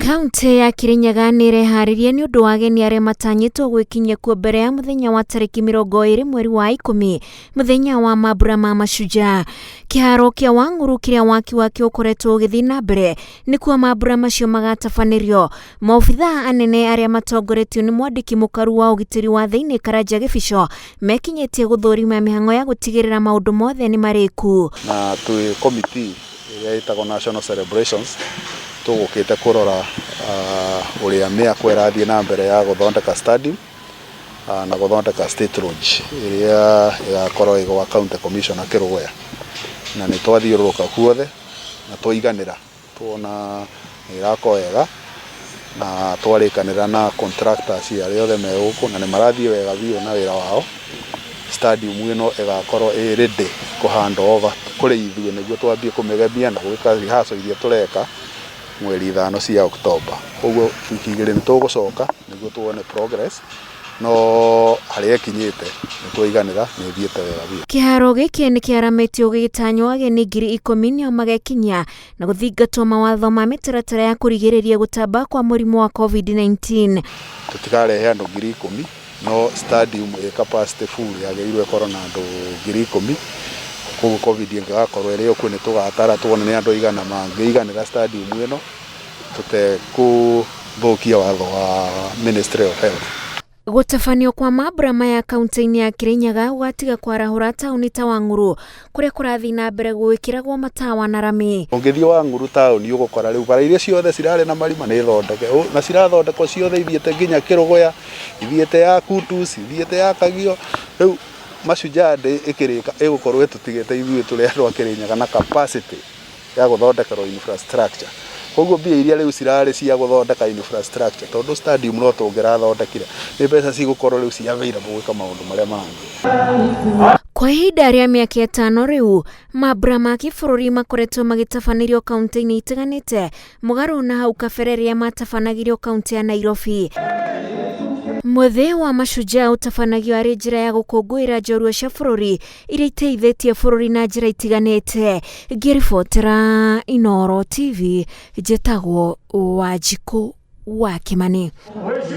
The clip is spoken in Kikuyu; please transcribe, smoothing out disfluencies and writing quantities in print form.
Kaunti ya Kirinyaga nĩ ĩreharĩria nĩ ũndũ wa ageni arĩa matanyĩtwo gwĩkinyia kuo mbere ya mũthenya wa tarĩki 20 mweri wa 10, mũthenya wa mambura ma Mashujaa. Kĩharo kĩa Wang'ũrũ kĩrĩa waki wakĩo ũkoretwo ũgĩthiĩ na mbere nĩkuo mambura macio magatabanĩrio. Maobithaa anene arĩa matongoretio nĩ mwandĩki mũkaru wa ũgitĩri wa thĩinĩ Karanja Gĩbico mekinyĩtie gũthũrima mĩhang'o ya gũtigĩrĩra maũndũ mothe nĩ marĩku. Na twĩ committee ĩrĩa ĩtagwo National Celebrations, tũgũkĩte kũrora ũrĩa mĩako ĩrathiĩ na mbere ya gũthondeka stadium na gũthondeka state lodge ĩrĩa ĩgakorwo ĩgwa county commissioner Kĩrũgũya. Na nĩ twathiũrũrũka guothe na twaiganĩra, tuona nĩ ĩrakwo wega, na twarĩkanĩra na contractors arĩa othe me gũkũ, na nĩ marathiĩ wega biũ na wĩra wao. Stadium ĩno ĩgakorwo ĩ ready kũ hand over kũrĩ ithuĩ nĩguo twambie kũmĩgemia na gwĩka rehearsal iria tũreka mweri 5 cia October. Koguo wiki 2 nĩ tũgũcoka nĩguo tuone progress, no harĩa ĩkinyĩte nĩ twaiganĩra, nĩ ĩthiĩte wega biũ. Kĩharo gĩkĩ nĩ kĩarametio gĩgĩtanywo ageni 10,000 nĩo magekinyia na gũthingatwo mawatho ma mĩtaratara ya kũrigĩrĩria gũtamba kwa mũrimũ wa COVID-19. Tũtikarehe andũ 10,000, no stadium ĩ capacity full yagĩrĩirwo ĩkorwo na andũ 10,000. Koguo COVID ĩngĩgakorwo ĩrĩ o kuo, nĩ tũgatara tuone nĩ andũ aigana mangĩiganĩra stadium ĩno tũtekũthũkia watho wa Ministry of Health. Gũtabanio kwa mambura maya kaunti-inĩ ya Kirinyaga gũgatiga kwarahũra taũni ta Wang'ũrũ kũrĩa kũrathiĩ na mbere gwĩkĩragwo matawa na rami. Ũngĩthiĩ Wang'ũrũ taũni, ũgũkora rĩu bara iria ciothe cirarĩ na marima nĩ thondeke, na cirathondekwo ciothe, ithiĩte nginya Kĩrũgũya, ithiĩte ya Kutus, ithiĩte ya Kagio. Rĩu Mashujaa Day ĩkĩrĩka, ĩgũkorwo ĩtũtigĩte ithuĩ tũrĩ andũ a Kĩrĩnyaga na capacity ya gũthondekerwo infrastructure. Koguo mbia iria rĩu cirarĩ cia gũthondeka infrastructure, tondũ stadium no tũngĩrathondekire, nĩ mbeca cigũkorwo rĩu ci available gwĩka maũndũ marĩa mangĩ. Kwa ihinda rĩa mĩaka 5 rĩu, mambura ma kĩbũrũri makoretwo magĩtabanĩrio kaunti-inĩ itiganĩte, mũgarũ na hau kabere rĩrĩa matabanagĩrio kaunti ya Nairobi. Mũthĩ wa Mashujaa ũtabanagio arĩ njĩra ya gũkũngũĩra njorua cia bũrũri iria iteithĩtie bũrũri na njĩra itiganĩte. Ngĩribotera Inooro TV, njĩtagwo Wanjikũ wa Kĩmani.